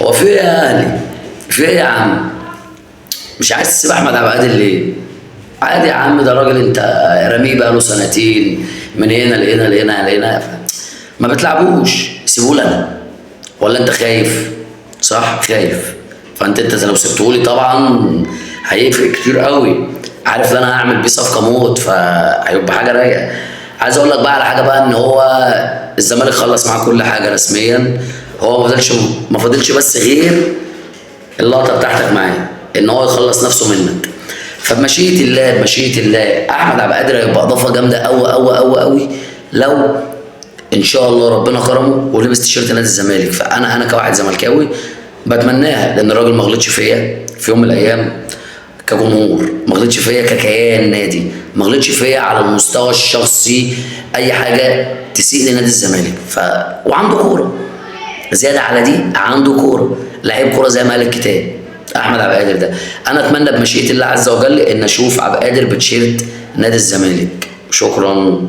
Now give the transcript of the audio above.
هو في ايه يا اهلي؟ في ايه يا عم؟ مش عايز تسيب احمد عبد القادر ليه؟ عادي يا عم، ده راجل انت رمية بقاله سنتين من هنا لهنا لهنا لهنا، ما بتلعبوش، سيبوه لنا. ولا انت خايف؟ صح، خايف. فانت لو سبتهولي طبعا هيفرق كتير قوي. عارف ان انا هعمل بيه صفقة موت، فهيبقى حاجة رايقة. عايز اقول لك بقى على حاجة بقى، ان هو الزمالك خلص معاه كل حاجة رسميا. هو ما فاضلش بس غير اللقطة بتاعتك معاه، ان هو يخلص نفسه منك. فبمشيئه الله، بمشيئة الله، احمد عبد القادر هيبقى اضافه جامدة قوي قوي قوي قوي لو ان شاء الله ربنا كرمه ولبس تيشيرت نادي الزمالك. فانا كواحد زملكاوي بتمناها، لان الراجل ما غلطش فيا في يوم من الايام كجمهور، ما غلطش فيا ككيان نادي، ما غلطش فيا على المستوى الشخصي اي حاجة تسيء لنادي الزمالك. وعنده كورة زيادة على دي، عنده كورة، لعيب كورة زي ما قال الكتاب احمد عبد القادر ده. انا اتمنى بمشيئة الله عز وجل ان اشوف عبد القادر بتيشيرت نادي الزمالك. شكرا.